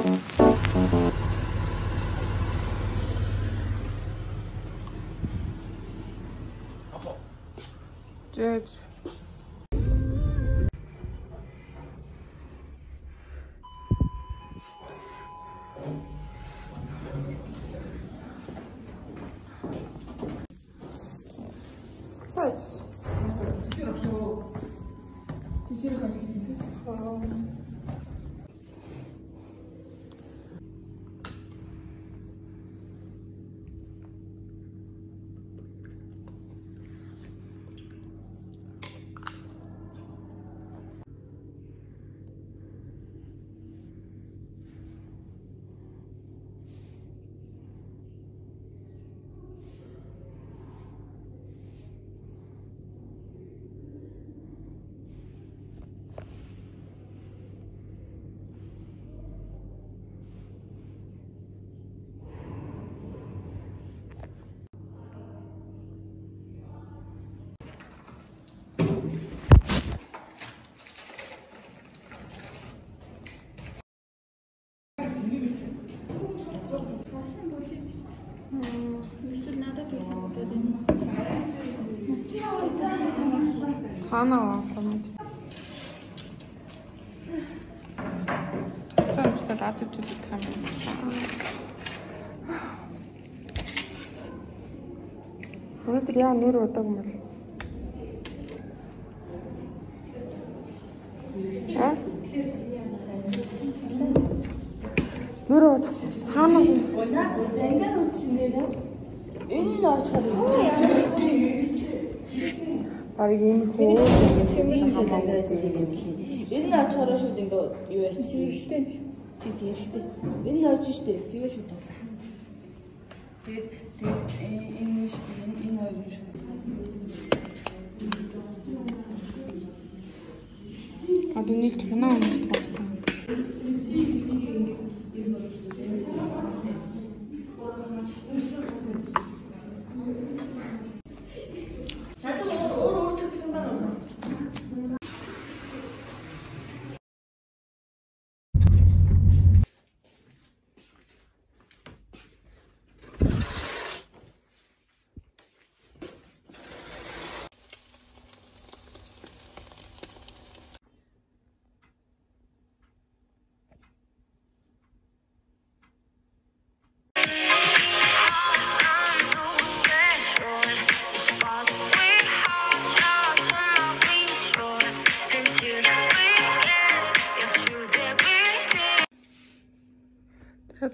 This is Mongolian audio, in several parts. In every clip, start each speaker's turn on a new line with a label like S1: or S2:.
S1: Dude. Good. Цаанаа боломж. Цаанаа латып зүлэг юм. Өнөөдөр яа нүр удаг юм бол? Аа? Нүр удах цаанаас
S2: зангаар үтсэн нэрээ. Энэ нь очихоор
S1: барыг иймэрхүү
S2: юм. Энэ нь очихоор шууд ингээ юу яачих хэрэгтэй. Тийм хэрэгтэй. Энэ нь очиж штэ. Тэгээ шууд дуусаа. Тэгээд тэгээд энэ штэ энэ хоёр нь шууд.
S1: Одоо нэг тунаа өмсдөг байхгүй.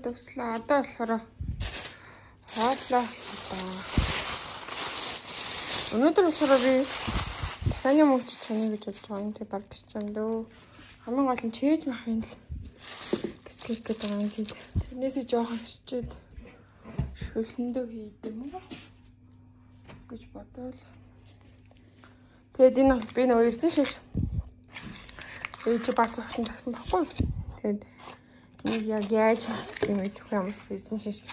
S1: Дуслаа. Одоо болохоор хооллоо. Өнөөдөр болохоор би таны мөгч чаны гэж бодож байгаа юм. Тэг баг гिचэн дөө. Хамгийн гол нь чээж махын л гисгэх гэдэг байгаа юм. Тэрнээсээ жоохон хичээд шөлөндөө хийд юм уу гэж бодвол. Тэгээд энэ бол би нөгөө ирсэн шиш. Ээж бас огшин тагсан байхгүй. Тэгээд нэг яг яаж юм идэхгүй юмс ирсэн шиш.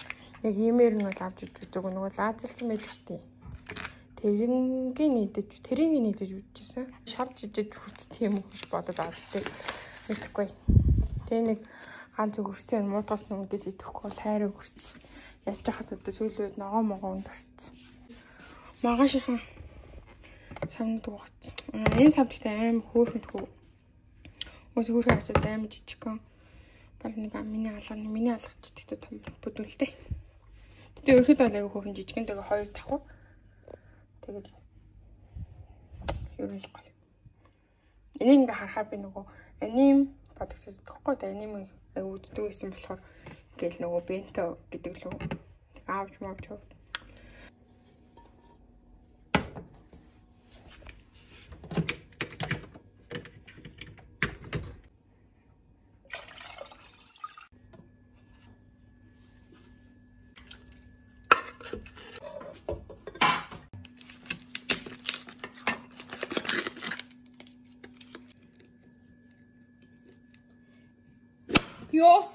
S1: Яг иймэр нь бол авч иддэг нөгөө лаазалсан байдаг штий. Тэрингийн идэж, тэрийг идэж үдчихсэн. Шарж ижиж хүчтэй юм уу гэж бодод байгаа гэдэг. Мэдэхгүй. Тэгээ нэг ганц өгөрсөн муутгаас нүдээс идэхгүй бол хайр өгөрсөн. Яаж яхад одоо сүүлийн үед ногоо могоо үнд орсон. Маргаашийнхан савнд дугац. Энэ сав гэхдээ аим хөөрхөн тхүү. Өөс хөөрхөн харцаад аим жижигхэн. Бараг нэг миний алга, миний алгач гэхдээ том бүдүүлтэй. Гэтэ ерөөхдөө бол айгүй хөөрхөн жижигэн тэгээ хоёр давхар. Тэгээд ер нь л гоё. Энийг ингээ харахаар би нөгөө аним бодогдож байхгүй да аним айгүй үздэг байсан болохоор ингээл нөгөө бенто гэдэг лөө тэг аавч мавч. Йоо.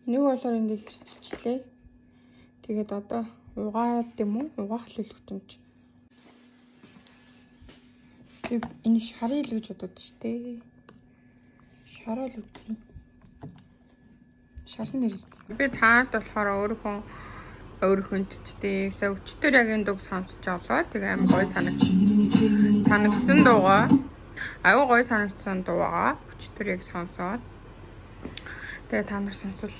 S1: Энийг болохоор ингээ хэрччихлээ. Тэгээд одоо угаад юм уу? Угаах л хөтөмж. Би энэ шарыг л гэж бодод штэ. Шараал үзье. Шарсан нэр. Би таард болохоор өөрийнхөө чичтэй. Өчтөр яг энэ дууг сонсч олоо. Тэгээ амар гоё санагдсан. Санагдсан дуугаа. Аюу гоё санагдсан дуу байгаа. Өчтөр яг сонсоод. Тэгээ та нар сонсвол.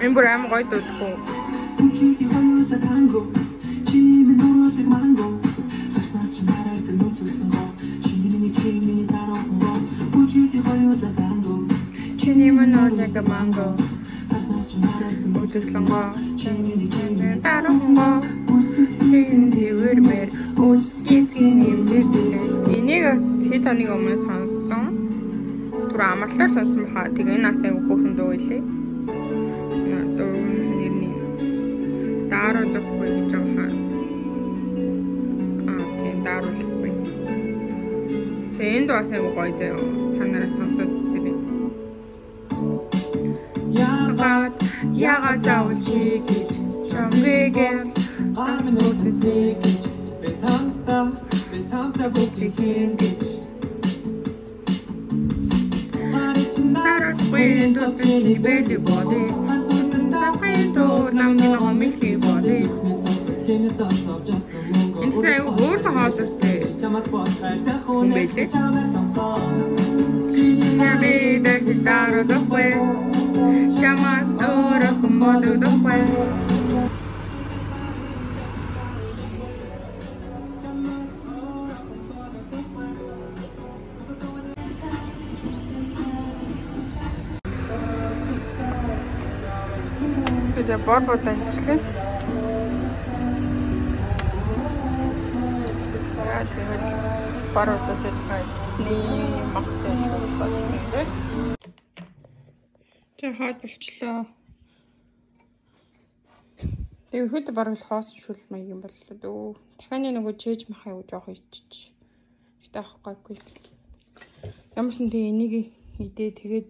S1: Энэ бүр амар гоё дуудахгүй. Чиний минь нуудаг манго. Үзэсгэлэнгоо дарахгоо тэвэрмэр үсгийцгийн нэмэр. Энийг бас хэд хоног өмнө сонссон. Түр амралтаар сонссон баха. Тэгээ энэ бас айгүй хөөрхөн дуу илээ. Дуу нэрний даруулахгүй гэж байгаа. Аа тийм даруулахгүй. Тэгээ энэ дуу бас айгүй гоё заяа. Та нараас сонсоод үзээрэй. Яагаад заавал чи гэж чамгээгэл
S3: амнуудсыг гэж би тамтай бүгдийг хийн гэж
S1: дарахгүй төвчний бэли боли ганцхан намны гомилхи боли. Энэ аягүй хөөрхөн хоол үсэ. Хүн байлээ. Чиний дахиж даруулахгүй чамаас өөрөөхөн бодогдохгүй. Тэгээ бор бодоо ичлээ. Тэгээд бор бодоо тэдний магтай шүү болно дээ. Тэгээ хаад болчлоо. Тэгээ хэд бараг л хоосон шүл маяг юм боллоо дөө. Дахианы нөгөө чээж мах аягүй жоох иччих. Гэтэ авахгүй. Ямар ч юм тэгээ энийг идээ тэгээд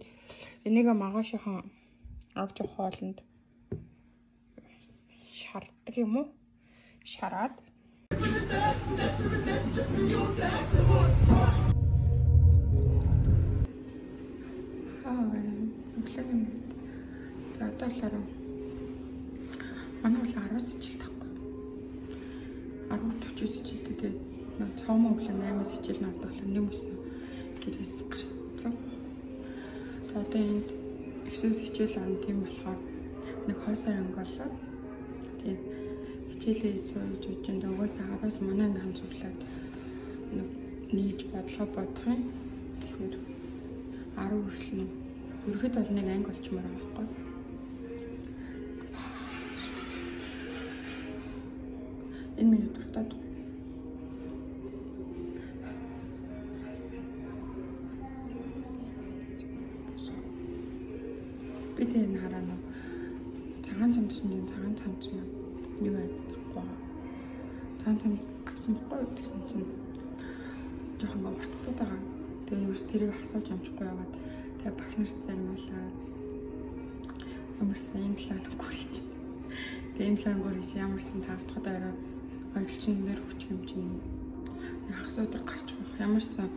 S1: энийг магашийнхан авч явах хоолнд шаарддаг юм уу? Шараад. Аа, юм. За одоо болохоор манай бол 10-аас хичээл тахгүй. 10:40-ээс хичээлтэй тэгээд нэг цоомон өглөө 8-аас хичээл навдаг болохоор нэм өсөн гэрээс гарцсан. За одоо энд 9-ээс хичээл орно тийм болохоор нэг хойсоо өнгөлөө. Тэгээд хичээлээ сууж үжинд угаасаа 10-аас манай анги цуглаад нэг нийлж бодлого бодох юм. Тэгэхээр 10 хүртэл нь ерөөхдөө бол нэг анги болчмоор байгаа байхгүй. Энэ миний дуртай. Би тэ энэ хараа нэг цагаан цамцсан чинь цагаан цамц маань юу байхгүй. Цагаан цамц авсан байхгүй гэсэн чинь жоохон ингээ уртдаад байгаа. Тэгээ ерөөс тэрийг асууж амжихгүй яваад тэгээ багш нарт загнуулаад ямарсан энэ 7 хоног гүрэж. Тэгээ энэ 7 хоног гүрэж ямарсан 5 дахь удаа орой хоёулчин дээр хүчих юм чинь хагас өдөр гарч байх. Ямарсан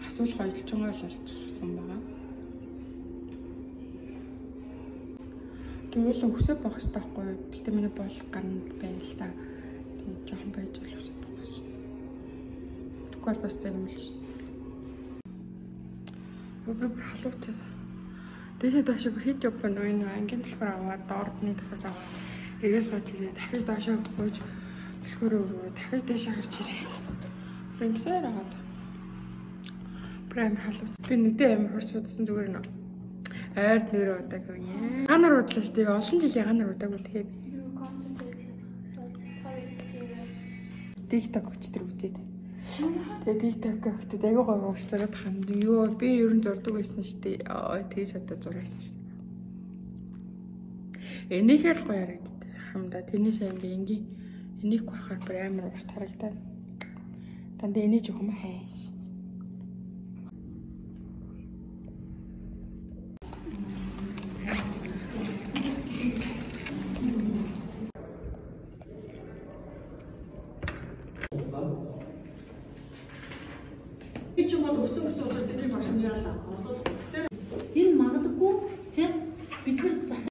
S1: асуулах хоёулчингоо л болчихсон байгаа. Тэгвэл өсөө бох хэрэгтэй байхгүй юу? Гэхдээ миний бол гарна байна л та. Тэгээ жоохон байж л өсөө бох шээ. Тэгвэл бас загнал шээ. Би бүр халуутай. Дээшээ доош бүр хэд явбан энэ ангийн болохоор аваад доордны талаас аваад эргээс гот ирээ дахиж доошоо бууж болохоор өрөө дахиж дээшээ гарч ирээ. Фрэнксээр аваад. Бүр амар халууц. Би нүдээ амар хурц будсан зүгээр нөө. Ойр нэр удаагүй. Ганар удлаа шүү дээ. Олон жил ганар удаагүй тэгээ би. TikTok өчтөр үзээд. Тэгээ TikTok өгтөд айгүй гоё хурц зураад ханд. Юу би ер нь зурдаг байсан шүү дээ. Аа тэгж одоо зурсан шүү дээ. Энийхээ л гоё харагддаг. Хамдаа тэрний шаа ингээ энгийн энийхгүй хахаар бүр амар урт харагдаад. Дандаа эний жоохон хайш.
S4: Би ч юм бол өгсөн гэсэн учраас эдгээр багш нь яалаа. Энэ магадгүй тийм бид нар зах.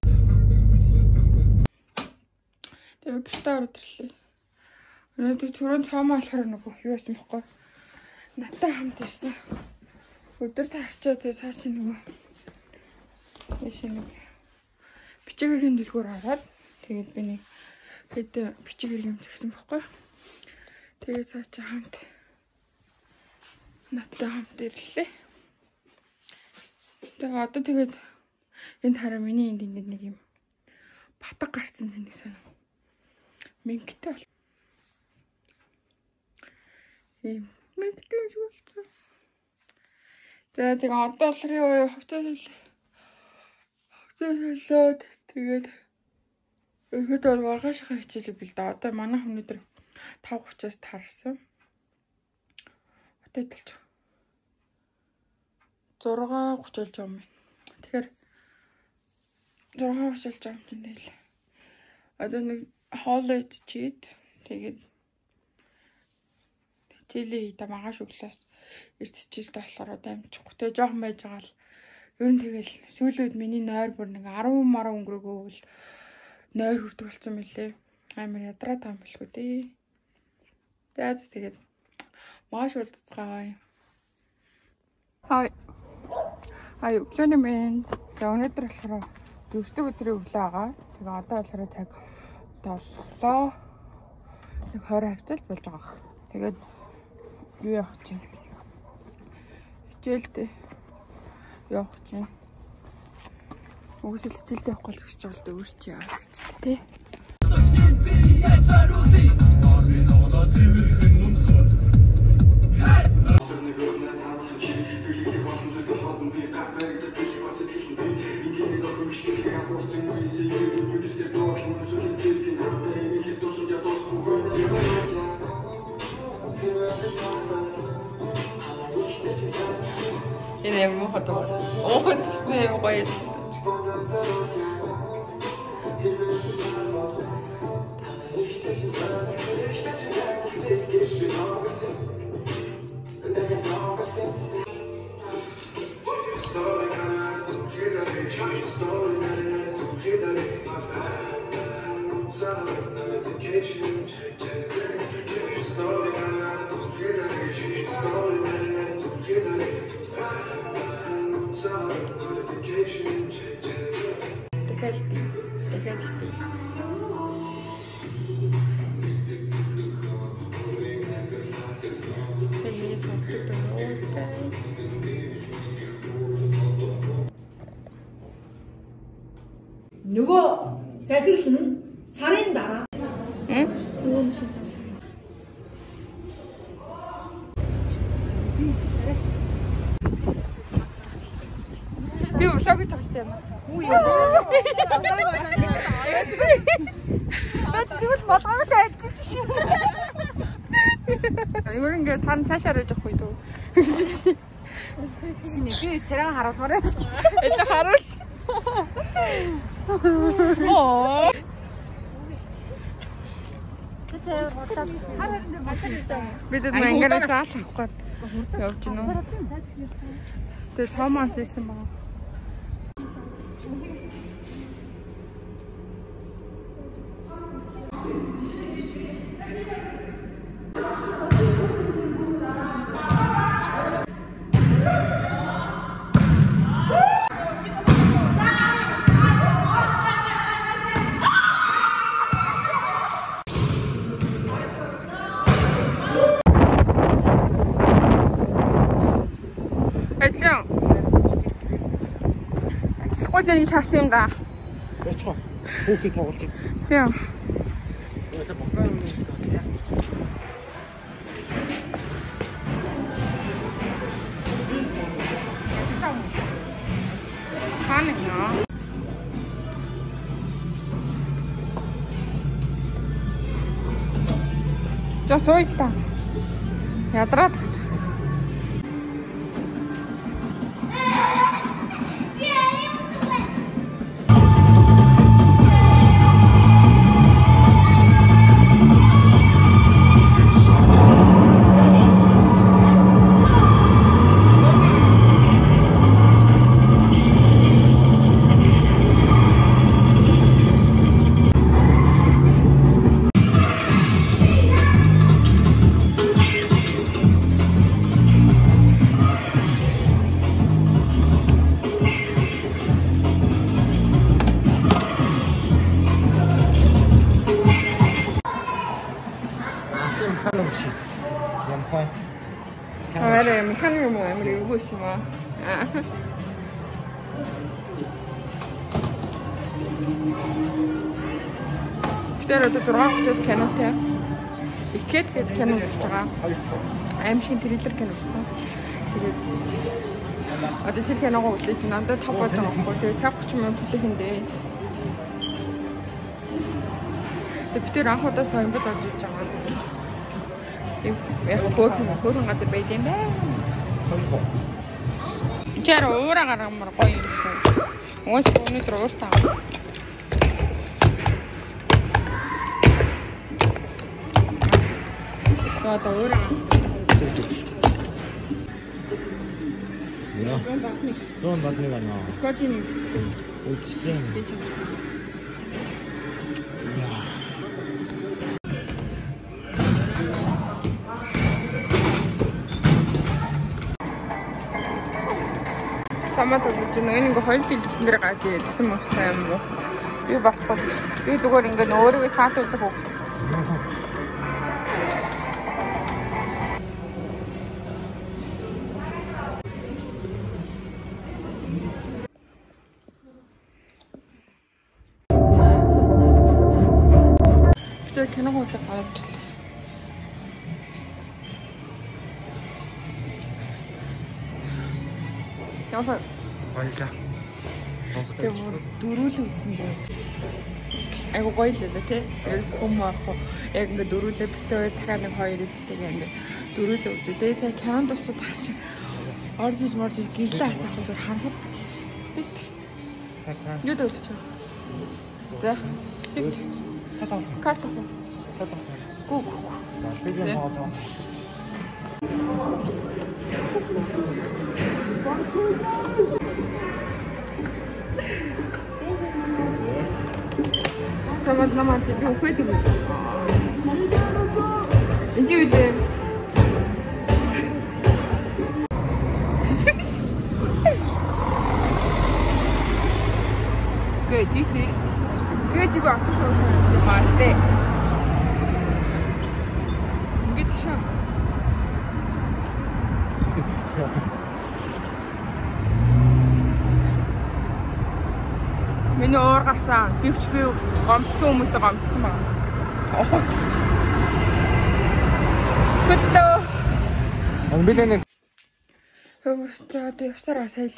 S1: Тэгээ гэртээ ороод ирлээ. Өнөөдөр түрүүн цоомоо болохоор нөгөө юу байсан бэхгүй. Надтай хамт ирсэн. Өдөр таарчаа тэгээ цаа чи нөгөө тийш нэг бичиг хэргийн дэлгүүр ороод тэгээд би нэг хэд бичиг хэрэг юм згсэн бэхгүй. Тэгээ цаа чи хамт надтай хамт ирлээ. Тэгээ одоо тэгээд энд хараа миний энд ингээд нэг юм батг гарцсан чинь нэг сонь. Мингтэй бол. Ийм мингтэй юм шиг болсон. За тэгээ одоо болохоор юу хувцас солиод тэгээд ихэд бол маргаашийнхаа хичээлийг бэлдээ. Одоо манай өнөөдөр 5:30-аас тарсан. Одоо идэлч 6:30 болж байгаа юм. Тэгэхээр 6:30 болж байгаа юм чинь тэгэл. Одоо нэг хоол идчихэд тэгээд хичээлээ хийдэ маргааш өглөөс эрт хичээлтэй болохоор одоо амжихгүй. Тэгээ жоохон байж байгаа л ер нь тэгэл сүүлийн үед миний нойр бүр нэг 10 мараа өнгөрөөгөө бол нойр хүрдэг болсон мөлий. Амар ядраад байгаа юм билгүй дээ. За тэгээд маш уулзцгаая. Хай. Хай өглөөний мэнд. За өнөөдөр болохоор дөрөвдөг өдрийн өглөө байгаа. Тэгээ одоо болохоор цаг 7 нэг 20 хавцал болж байгаа. Тэгээд юу явах чинь? Хичээлдээ явах чинь. Угсаал хичээлдээ явахгүй л гэж байгаа л өөр чи яах гэж тий. Энэ юм хот. Оо тэгснэ юм гоё. Дахиад би. Миний сонсдог дуу байна.
S4: Нөгөө захирал нь сарын дараа
S1: нөгөө юм шиг. Би vlog хийж байгаа юм. Үгүй юу. Наач тэгвэл болгоотой альжиж шүү. Юу ингэ тань цаашаа руу явах үү дөө.
S2: Шинэ би чараа харуулмаар байна.
S1: Это харуул. Оо. Бид нэг заалахгүй явж гинөө. Тэгээ цоомоос ирсэн байгаа. Ажиллахгүй л нэг харсан юм да.
S5: Яачих вэ? Хүүхдийг тоглож байна.
S1: Тийм.
S5: Угаасаа бокал юм бас яах вэ?
S1: Хаана нэ? За сууя л та. Ядраад гэж. Арай механик юм уу амар эвгүй юм аа. Тэр одоо 6:30-аас кинотой. Ихэд гээд кино үзэж байгаа. Аим шиг триллер кино гэсэн. Тэгээд одоо тэр киногоо үзэж байна. Одоо 5 болж байгаа байхгүй. Тэгээд цаг 30 минут хүлээх юм дээ. Тэгээд бид тэр анх удаа соёмбод орж ирж байгаа. Яг хөөрхөн газар байд юм байна. Тэр уураа гаргамар гоё юм шиг. Угсаа өнөөдөр ууртаа. Одоо уураа.
S5: 171 байна.
S1: Кодын
S5: үзчихлээ.
S1: Томат өгч нэг ингээ хоёр дэлгэцэн дээр гарч ирсэн мөртлөө юм уу? Би болохгүй. Би зүгээр ингээ өөрийгөө цаатуулах үг. Би киног үзэх гараад ирлээ. Яа.
S5: Баярлалаа.
S1: Тэгээ бүр дөрүүлээ үзсэн зөө. Айгу гоё л дээ тий. Ерөөс хүм орохгүй. Яг ингээ дөрүүлээ битээ дахиад нэг хоёр ивстэйгээ ингээ дөрүүлээ үзээ. Тэгээ сая кинонд дуусаад таа чи орж иж морж иж гэрлээ асаах зүгээр харанхуй шүү дээ. Юу дөрүүлчих вэ? За. Карт авах. Гү гү.
S5: Би юм аа.
S1: Тамад намайг би үхээд өгье. Энд юу вэ? Гэ тийш. Гэ чи би авчих шүү шүү. Мастэ. Ингээд тийш. Миний уур гарсан. Гэвч би гомдсон хүмүүстэй гомдсон байна. Хөтлөө.
S5: Би нэг
S1: хөвгөө одоо явсараа сая л.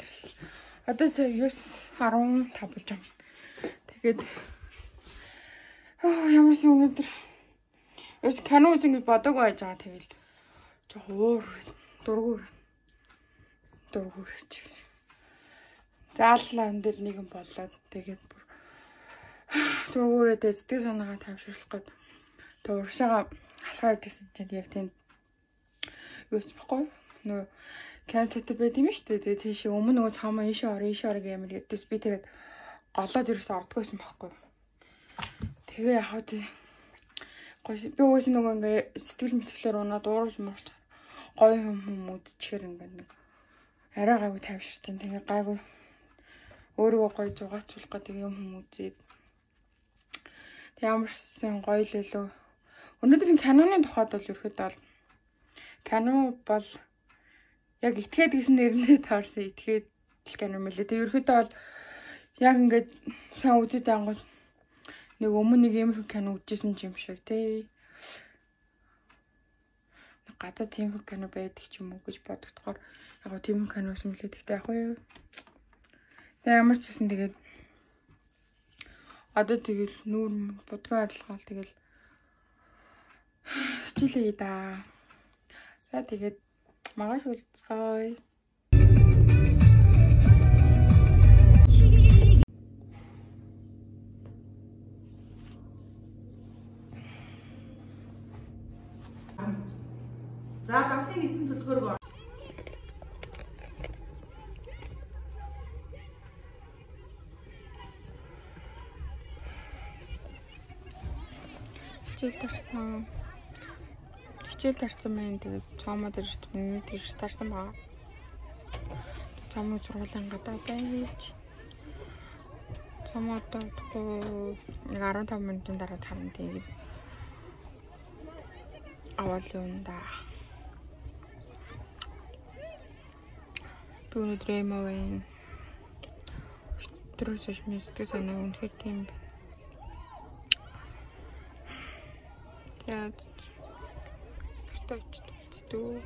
S1: Одоо цаг 9:15 болж байна. Тэгээд ямар ч өнөөдөр ерөөс кино үзэн гэж бодоагүй байж байгаа. Тэгэл жоо уур дургуур чи. Зааллаа энэ дэр нэгэн болоод тэгээд бүр дургуурээ сэтгэл санаагаа тайвшруулах гээд тэг уршаага халахаар ирсэн чинь яг тэнд юу байсан байхгүй нөгөө кино театр байд юм шүү дээ. Тэгээд тийшээ өмнө нөгөө цаамаа ийшээ ор ийшээ ор гэмээр ирдээс би тэгээд голоод ерөөсөө ордгоо байсан байхгүй. Тэгээ яг хаа тий гоё би угсаа нөгөө ингээ сэтгэл мэтгэлээр унаад уурж муурч гоё юм юм үзчихээр ингээ нэг арай гайгүй тайвширсан. Тэгээ гайгүй өөрийгөө гоё зугаацуулах гэдэг юм хүм үзээд тэг ямарсан гоё л илүү. Өнөөдрийн киноны тухайд бол ерөөхдөө бол кино бол яг итгээд гэсэн нэрнээ таарсан итгээд л кино мэлээ. Тэг ерөөхдөө бол яг ингээд сайн үзээд ангууд нэг өмнө нэг иймэрхүү кино үзсэн юм шиг тий. Гадаа тиймэрхүү кино байдаг ч юм уу гэж бодогдохоор яг гоо тиймэрхүү кино юм лээ. Тэгтээ яг юу. Тэг ямар ч гэсэн тэгээд одоо тэгэл нүүр будгаа арилгаал тэгэл хичээлээ да. За тэгээд маргааш уулзцгаая.
S4: За дасын хийсэн төлгөөрөг
S1: Хичээл тарсан байна. Тэгээд цоомоо дээр миний дээр тарсан байгаа. Цоомоо сургуулийн гадаа байж. Цоомоо одоо нэг 15 минутын дараа тарна. Тэгээд аваад явна да. Би өнөөдөр эмо байна. Өчигдрөөс хойш миний сэтгэл санаа үнэхээр тийм байна. Тэгээд гэртээ очиж болцдөө.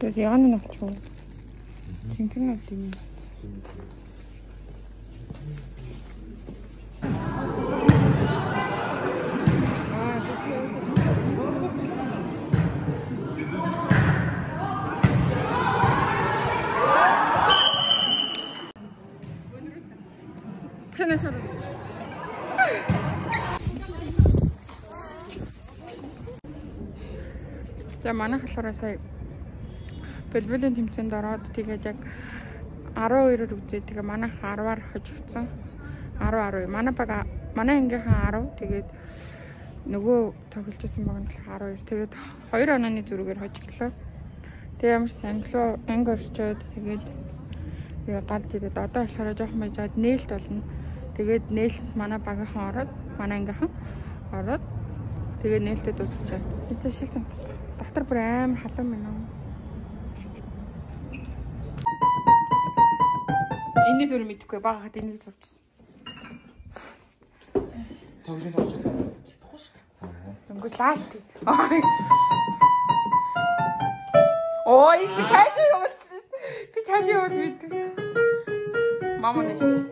S1: Тэгээд яана навч уу? Цэнхэр навд юм. За манай халуураа сая Булбулийн тэмцээнд ороод тэгээд яг 12-оор үзээ. Тэгээ манайх 10-аар хожигдсон. 10 10. Манай баг манай ангийнхан 10. Тэгээд нөгөө тоглож байсан баг нь болохоор 12. Тэгээд 2 онооны зүргээр хожигдлоо. Тэгээ ямар ч анги анги орчоод тэгээд гарч ирээд одоо болохоор жоохон байж байгаад нээлт болно. Тэгээд нээлтэнд манай багийнхан ороод манай ангийнхан ороод тэгээд нээлтээ дуусгаж байна. Энэ шил зам. Дотор бүр амар халуун байна уу? Энийг зүр мэдэхгүй бага хат энийг сувчсан.
S5: Тоглож тоглож
S4: чадахгүй шүү дээ.
S1: Өнгө ласт. Ой, би цаашаа явуулчихсан. Би цаашаа явуул мэддэг. Мама нэшсэн.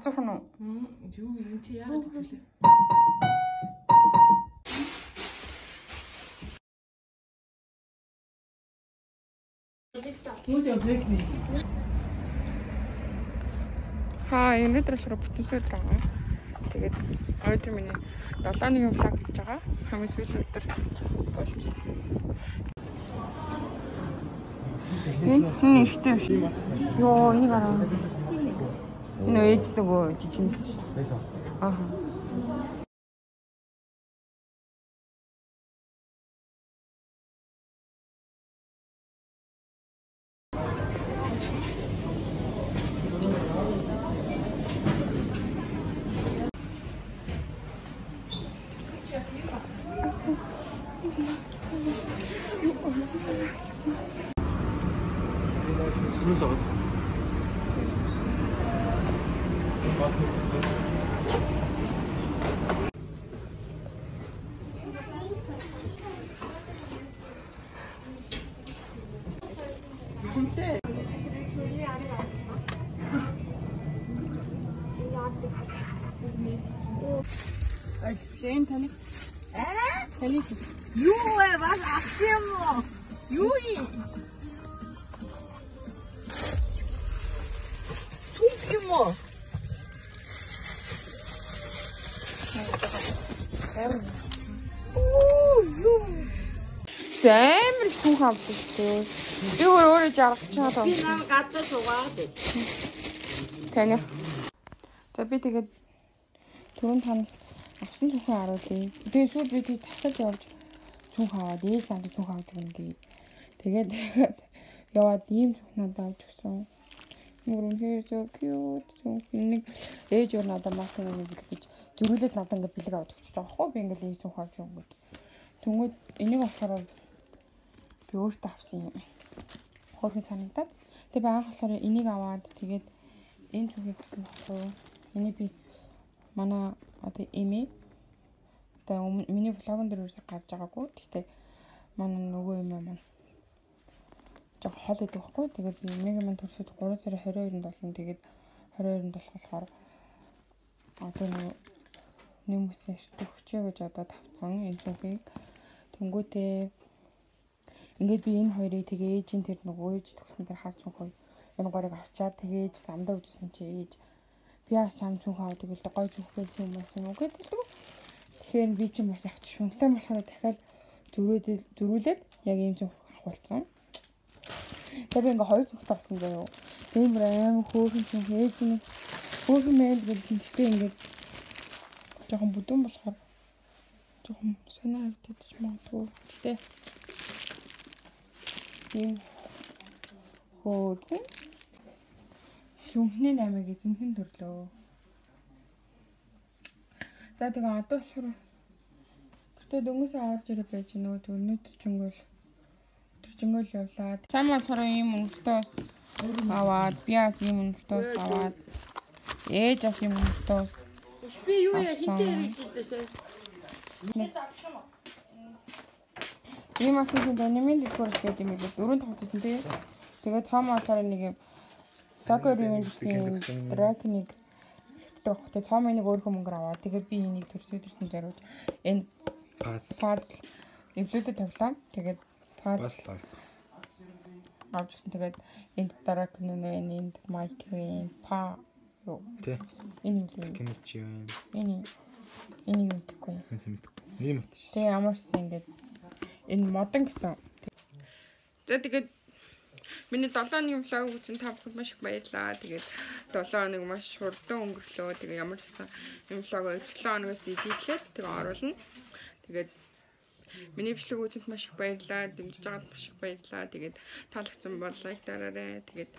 S1: Гацуухан уу?
S4: Юу юм чи яагаад гэвэл
S1: Хаа, өнөөдөр болохоор бүтэн өдөр байгаа. Тэгээд өнөөдөр миний 7-ны vlog хийж байгаа. Хамгийн сүүлийн өдөр болж. Энэ ихтэй биш. Йоо, энийг хараа. Энэ ээж нөгөө жижигнэс шүү дээ. Аа. Энэ таны. Аа? Таны чи.
S2: Юу вэ? Бас авсан юм уу? Юу юм? Түг юм уу?
S1: Оо, юу? Амар түүх авдаг шүү. Би өөрөө жаргаж байгаа.
S2: Би нам гадаа суугаад.
S1: Таны. За би тэгээд түрүүн тань авсан цүнхээ харуулъя. Тэгээд сүүл би тэг тасалж явж цүнх аваад ээж надад цүнх авч өгнө гээд. Тэгээд яваад ийм цүнх надад авч өгсөн. Мөр үнэхээр so cute цүнх. Нэг ээж өөр надад мас нэг бэлэг гэж зөрүүлээд надад ингээд бэлэг авч өгч байгаа байхгүй. Би ингээд ийм цүнх авч өгөнгөт. Тэнгүүд энийг болохоор би өөртөө авсан юм. Хөөрхөн санагдаад. Тэгээд би анх болохоор энийг аваад тэгээд энэ цүнхийг авсан байхгүй юу. Энийг би манай одоо эмээ одоо миний влогон дээр ерөөсөө гарч байгаагүй. Гэхдээ манай нөгөө эмээ маань жоо хол идэг байхгүй. Тэгээд би эмээгийн маань төрсөд 3 сарын 22-нд болно. Тэгээд 22-нд болохоор одоо нөгөө нэмсэн төгчөө гэж одоо тавцсан энэ цүнхийг. Тэнгүүтээ ингээд би энэ хоёрыг тэгээ ээжийн тэр нөгөө ээж төгсөн тэр хар цүнх хоёр энэ горыг авчаад тэгээ ээж замдаа үзсэн чи ээж би яаж чам цүнх авдаг л гой цүнх байсан юм байсан уу гэдэг. Тэгэхээр би чинь бас авч шүнтэй болохоор дахиад зөрүүлээд яг ийм цүнх авахулсан. Тэгээ би ингээ хоёр цүнхтэй болсон заяа. Тийм бүр аим хөөрхөн цүнх ээж нь Хөөрхөн байна гэсэн. Гэхдээ ингээд жоохон бүдүүн болохоор жоохон сонио харагдаж магадгүй. Гэтэ ийм хөөрхөн Зүнхний 8-ыг эзэмхэн төрлөө. За тэгээ одоо болохоор гэтээ дөнгөсөө орж ирээ байж нөгөө өнөөдөр чингөөл явлаа. Цаам болохоор ийм өнгөртөө бас аваад, би бас ийм өнгөртөө бас аваад, ээж бас ийм өнгөртөө бас.
S2: Би юу яа хинтээ ярьж илээсэ.
S1: Ийм африкийн донемын дэлгүүр байдаг юм билээ. 4 тавьчихсан тий. Тэгээ цаам болохоор нэг юм Tokyo Revengers-ийн Dragon-ыг шүтдэг байх. Тэгээ цаам энийг өөрийнхөө мөнгөөр аваад тэгээ би энийг төрсөн зориулж энэ пазл эвлүүдэд тавилаа. Тэгээд пазл авч ирсэн. Тэгээд энд Dragon нэ, энд Mike вэ, па юу.
S5: Тий.
S1: Энэ юм лээ.
S5: Кимичи байна.
S1: Энэ энийг мэдэхгүй.
S5: Энэ мэдэхгүй. Нэг юм атчих.
S1: Тэгээ ямарсан ингээд энэ модон гэсэн. За тэгээд миний 7 хоногийн влог үзсэн та бүхэнд маш их баярлалаа. Тэгээд 7 хоног маш хурдан өнгөрлөө. Тэгээ ямар ч гэсэн энэ влогоо 7 хоногоос эдитлээд тэгээ оруулна. Тэгээд миний бичлэг үзсэнд маш их баярлалаа. Дэмжиж байгаад маш их баярлалаа. Тэгээд таалагдсан бол лайк дараарай. Тэгээд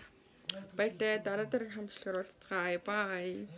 S1: баяртай дараа дараагийн хамтлагаар уулзцгаая. Bye.